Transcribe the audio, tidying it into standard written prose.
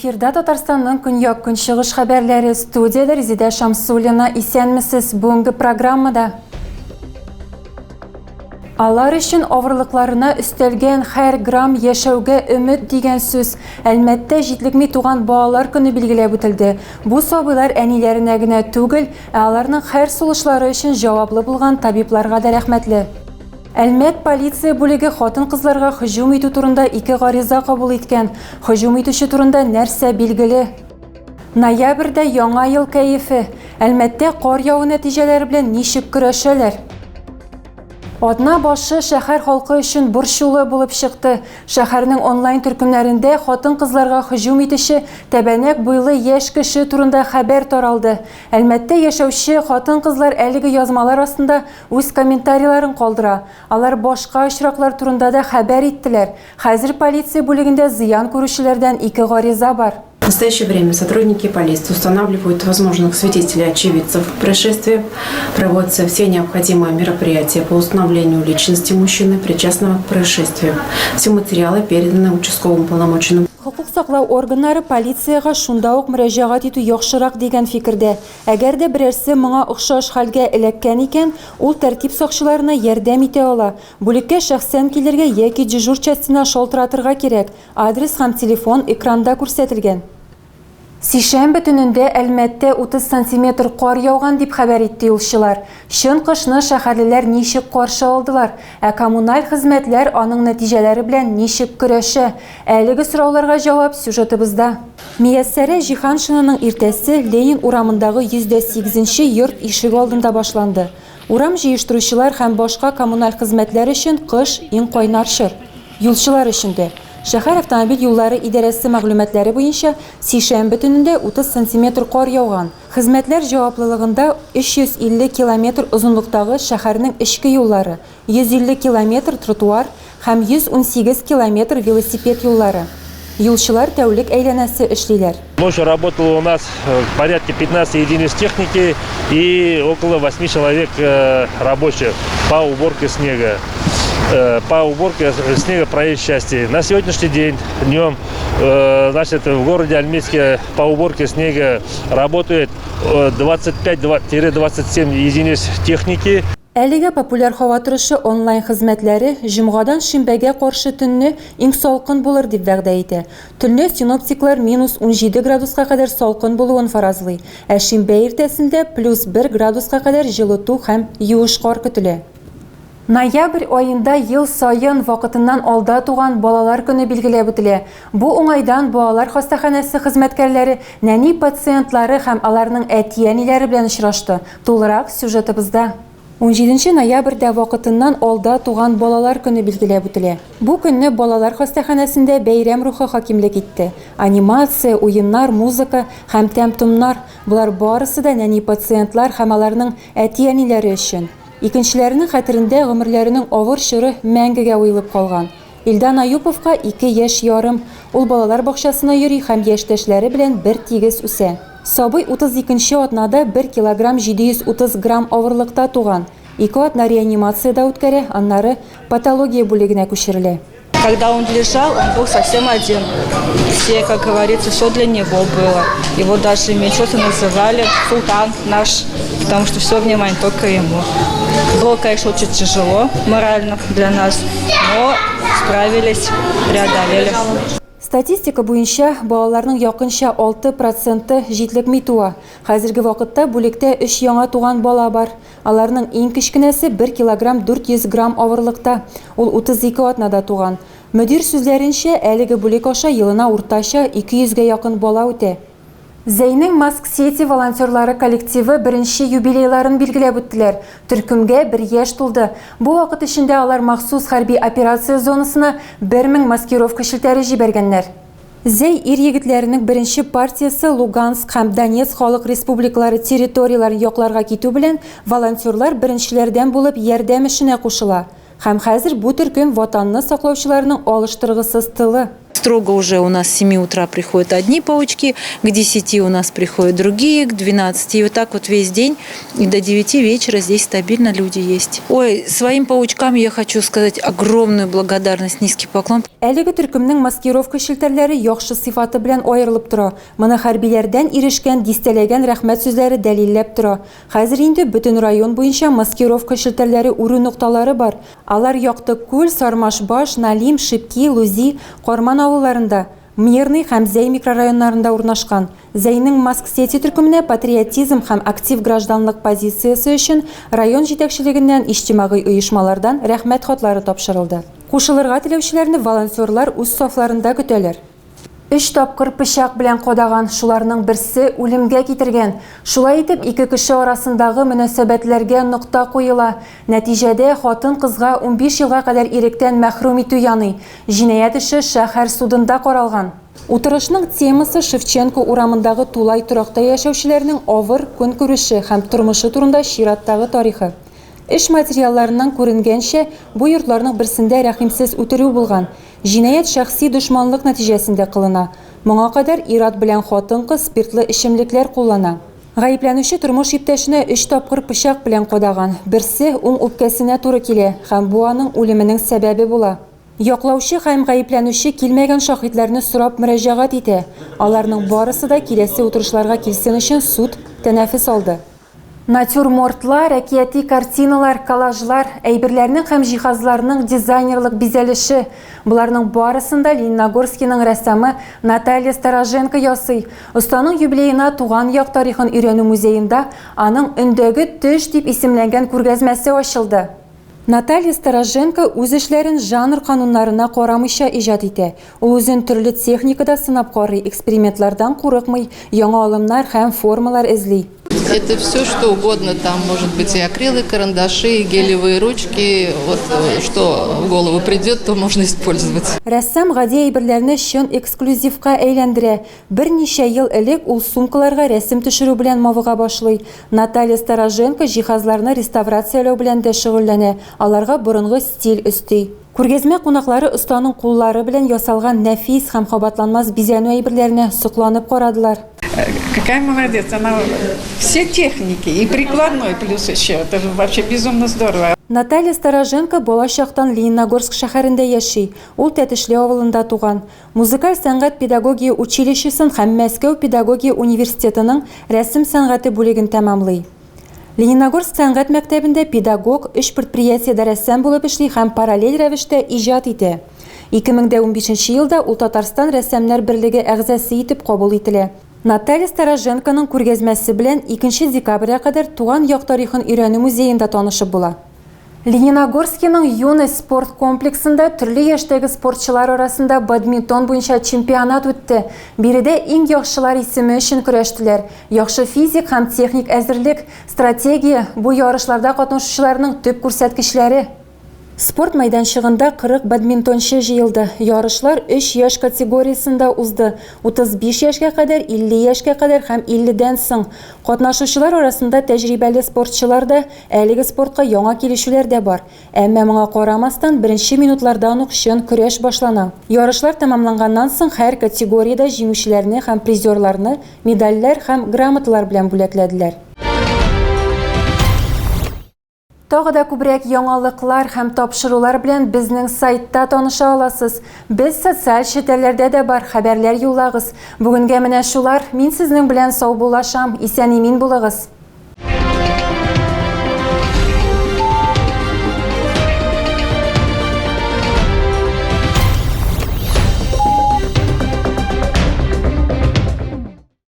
Эфирда Татарстанның көньяк-көнчыгыш хәбәрләре студиядә Резидә Шамсуллина. Исәнмесез! Бүгенге программада Алар өчен авырлыкларына өстәлгән һәр грамм яшәүгә өмет дигән сүз. Әлмәттә җитлекми туган балалар көне билгеләп үтелде. Бу сабыйлар әниләренә генә түгел, ә аларның һәр сулышлары өчен җаваплы булган табибларга да рәхмәтле. Әлмәт полиция бүлеге хатын-кызларга һөҗүм итү турында ике гариза кабул иткән. Һөҗүм итүче турында нәрсә билгеле? Ноябрьдә яңа ел кәефе. Әлмәттә кар яву нәтиҗәләре белән ничек көрәшәләр? Атна башы шәһәр халкы өчен борчулы булып чыкты. Шәһәрнең онлайн төркемнәрендә хатын-кызларга һөҗүм итүче тәбәнәк буйлы яшь кеше турында хәбәр таралды. Әлмәттә яшәүче хатын-кызлар әлеге язмалар астында Үз комментарийларын калдыра. Алар башка очраклар турында да хәбәр иттеләр. Хәзер полиция бүлегендә зыян күрүчеләрдән ике гариза бар. В настоящее время сотрудники полиции устанавливают возможных свидетелей очевидцев происшествия. Проводятся все необходимые мероприятия по установлению личности мужчины, причастного к происшествию. Все материалы переданы участковым уполномоченным. Хокук саклау органнары полициягә шунда ук мөрәҗәгать итү яхшырак дигән фикердә. Әгәр дә берәрсе моңа охшаш хәлгә эләккән икән, ул тәртип сакчыларына ярдәм итә ала. Бүлеккә шәхсән килергә яки дежур частена шалтыратырга кирәк, адрес һәм телефон экранда күрсәтелгән. Сишәмбе төнендә Әлмәттә 30 сантиметр кар яуган, дип хәбәр итте юлчылар. Чын кышны шәһәрлеләр ничек каршы алдылар? Ә коммуналь хезмәтләр аның нәтиҗәләре белән ничек көрәшә? Әлеге сорауларга җавап сюжетыбызда. Мияссәрә Җиһаншинаның иртәсе Ленин урамындагы 108 нче йорт ишеге алдында башланды. Урам җыештыручылар һәм башка коммуналь хезмәтләр өчен кыш, иң кайнар чор. Юлчылар өчен дә. Шәһәр автомобиль юллары идарәсе мәгълүматлары буенча, сишәмбе төнендә 30 сантиметр кар яуган. Хезмәтләр җаваплылыгында 350 километр озынлыктагы шәһәрнең эчке юллары, 150 километр тротуар һәм 118 километр велосипед юллары. Юлчылар тәүлек әйләнәсе эшлиләр. Ночью работало у нас э, порядка 15 единиц техники и около 8 человек э, рабочих по уборке снега. Э, по уборке снега проезжей части. На сегодняшний день днем значит, в городе Альметьевске по уборке снега работает 25-27 единиц техники. Әлегә популяр һава торышы онлайн хезмәтләре җомгадан шимбәгә каршы төнне иң салкын булыр дип вәгъдә итә. Төнлә синоптиклар минус 17 градуска кадәр салкын булуын фаразлый, ә шимбә иртәсендә плюс 1 градуска кадәр җылыту һәм юеш кар көтелә. Ноябрь аенда ел саен вакытыннан алда туган балалар көне билгеләп үтелә. Бу уңайдан балалар хастаханәсе хезмәткәрләре нәни пациентлары һәм аларның әти-әниләре белән очрашты. Тулырак сюжетыбызда. Унҗиденче ноябрьдә вакытыннан алда туган балалар көне билгеләп үтелә. Бу көнне балалар хастаханәсендә бәйрәм рухы хакимлек итте. Анимация, уеннар, музыка һәм тәм-томнар, болар барысы да нәни пациентлар һәм аларның әти-әниләре өчен. Икенчеләренең хәтерендә гомерләренең авыр чоры мәңгегә уелып калган. Илдан Аюповка ике яшь ярым. Ул балалар бакчасына йөри һәм яшьтәшләре белән бер тигез үсә. Сабый 32 нче атнада бер килограмм 730 грамм авырлыкта туган. Ике атна реанимациядә үткәрә, аннары патология бүлегенә күчерелә. Когда он лежал, он был совсем один. Все, как говорится, все для него было. Его даже медсестры называли султан наш, потому что все внимание только ему. Было, конечно, очень тяжело морально для нас, но справились, преодолели. Статистика буенча, балаларның якынча 6 проценты җитлекми туа. Хәзерге вакытта бүлектә өч яңа туган бала бар. Аларның иң кечкенәсе бер килограмм 400 грамм авырлыкта, ул 32 атнада туган. Мөдир сүзләренчә, әлеге бүлек аша елына уртача 200 гә якын бала үтә. Зәйнең Маск-Сити волонтерлары коллективы беренче юбилейларын билгеләп үттеләр. Төркемгә бер яшь тулды. Бу вакыт эчендә алар махсус хәрби операция зонасына 1000 маскировка челтәре җибәргәннәр. Зәй ир-егетләренең беренче партиясе Луганск һәм Донецк халык республикалары территорияләрен якларга китү белән волонтерлар беренчеләрдән булып ярдәм эшенә кушыла. Һәм хәзер бу төркем Ватанны саклаучыларның алыштыргысыз тылы. Строго уже у нас с 7 утра приходят одни паучки, к 10 у нас приходят другие, к 12. И вот так вот весь день и до 9 вечера здесь стабильно люди есть. Ой, своим паучкам я хочу сказать огромную благодарность, низкий поклон. Әлеге төркемнең маскировка челтәрләре яхшы сыйфаты белән аерылып тора. Моны хәрбиләрдән ирешкән дистәләгән рәхмәт сүзләре дәлилләп тора. Хәзер инде бөтен район буенча маскировка челтәрләре үрү нокталары бар. Алар Якты Күл, Сармашбаш, Налим, Шипки, Лузи, Карман авылларында, Мирный һәм Зәй микрорайоннарында урнашкан. Зәйнең Маск-сети төркеменә патриотизм һәм актив гражданлык позициясе өчен район җитәкчелегеннән, иҗтимагый оешмалардан Рәхмәт хатлары тапшырылды. Кушылырга теләүчеләрне волонтерлар үз сафларында көтәләр. Өч тапкыр пычак белән кадаган, шуларның берсе үлемгә китергән. Шулай итеп, ике кеше арасындагы мөнәсәбәтләргә нокта куела. Нәтиҗәдә, хатын-кызга 15 елга кадәр иректән мәхрүм итү яный. Җинаять эше шәһәр судында каралган. Утырышның темасы Шевченко урамындагы тулай торакта яшәүчеләрнең авыр көнкүреше һәм тормышы турында чираттагы тарихы. Эш материалларыннан күренгәнчә, бу йортларның берсендә рәхимсез үтерү булган. Җинаять шәхси дошманлык нәтиҗәсендә кылына. Моңа кадәр ир-ат белән хатын-кыз спиртлы эчемлекләр куллана. Гаепләнүче тормыш иптәшенә өч тапкыр пычак белән кадаган. Берсе уң үпкәсенә туры килә һәм бу аның үлеменең сәбәбе була. Яклаучы һәм гаепләнүче килмәгән шаһитләрне сорап мөрәҗәгать итә. Аларның барысы да киләсе утырышларга килсен өчен суд тәнәфес алды. Натюрмортлар, әкияти картиналар, коллажлар, әйберләрнең һәм җиһазларның дизайнерлык бизәлеше. Боларның барысын да Лениногорскиның рәссамы Наталья Стороженко ясый. Останың юбилеена туган як тарихын өйрәнү музеенда аның Өндәге төш дип исемләнгән күргәзмәсе ачылды. Наталья Стороженко үз эшләрен жанр кануннарына карамыйча иҗат итә. Ул үзен төрле техникада сынап карый, экспериментлардан курыкмый, яңа алымнар һәм формалар эзли. Это все, что угодно. Там может быть и акрилы, карандаши, и гелевые ручки. Вот что в голову придет, то можно использовать. Рәссам гади әйберләрне чын эксклюзивка әйләндерә. Берничә ел элек ул сумкаларга рәсем төшерү белән мавыга башлый. Наталья Стороженко җиһазларны реставрацияләү белән дә шөгыльләнә, аларга борынгы стиль өсти. Күргәзмә кунаклары останың куллары белән ясалган нәфис һәм кабатланмас бизәнү әйберләренә сокланып карадылар. Какая молодец, она все техники и прикладной плюс еще, это же вообще безумно здорово. Наталья Стороженко бала чактан Лениногорск шәһәрендә яши. Ул Тәтешле авылында туган. Музыкаль сәнгать педагогия училищесын һәм Мәскәү педагогия университетының рәсем сәнгате бүлеген тәмамлый. Лениногорск сәнгать мәктәбендә педагог, өч предприятиедә рәссам булып эшли һәм параллель рәвештә иҗат итә. 2015 елда ул Татарстан рәссамнар берлеге әгъзасы итеп кабул ителә. Наталья Стороженконың күргәзмәсе белән 2 декабрьгә кадәр туган як тарихын өйрәнү музеенда танышып була. Лениногорскиның Юность спорт комплексында төрле яшьтәге спортчылар арасында бадминтон буенча чемпионат үтте. Биредә иң яхшылар исеме өчен көрәштеләр. Яхшы физик һәм техник әзерлек, стратегия бу ярышларда катнашучыларның төп күрсәткечләре. Спорт мәйданчыгында 40 бадминтончы җыелды. Ярышлар 3 яшь категориясендә узды. 35 яшькә кадәр, 50 яшькә кадәр һәм 50дән соң. Катнашучылар арасында тәҗрибәле спортчылар да, әлеге спортка яңа килүчеләр дә бар. Әмма моңа карамастан, беренче минутлардан ук чын көрәш башлана. Ярышлар тәмамланганнан соң һәр категориядә җиңүчеләрне һәм призерларны медальләр һәм грамоталар белән бүләкләделәр. Тагы да күбрәк яңалыклар һәм тапшырулар белән безнең сайтта таныша аласыз. Без социаль челтәрләрдә дә бар, хәбәрләр юллагыз. Бүгенгә менә шулар. Мин сезнең белән саубуллашам. Исән-имин булыгыз.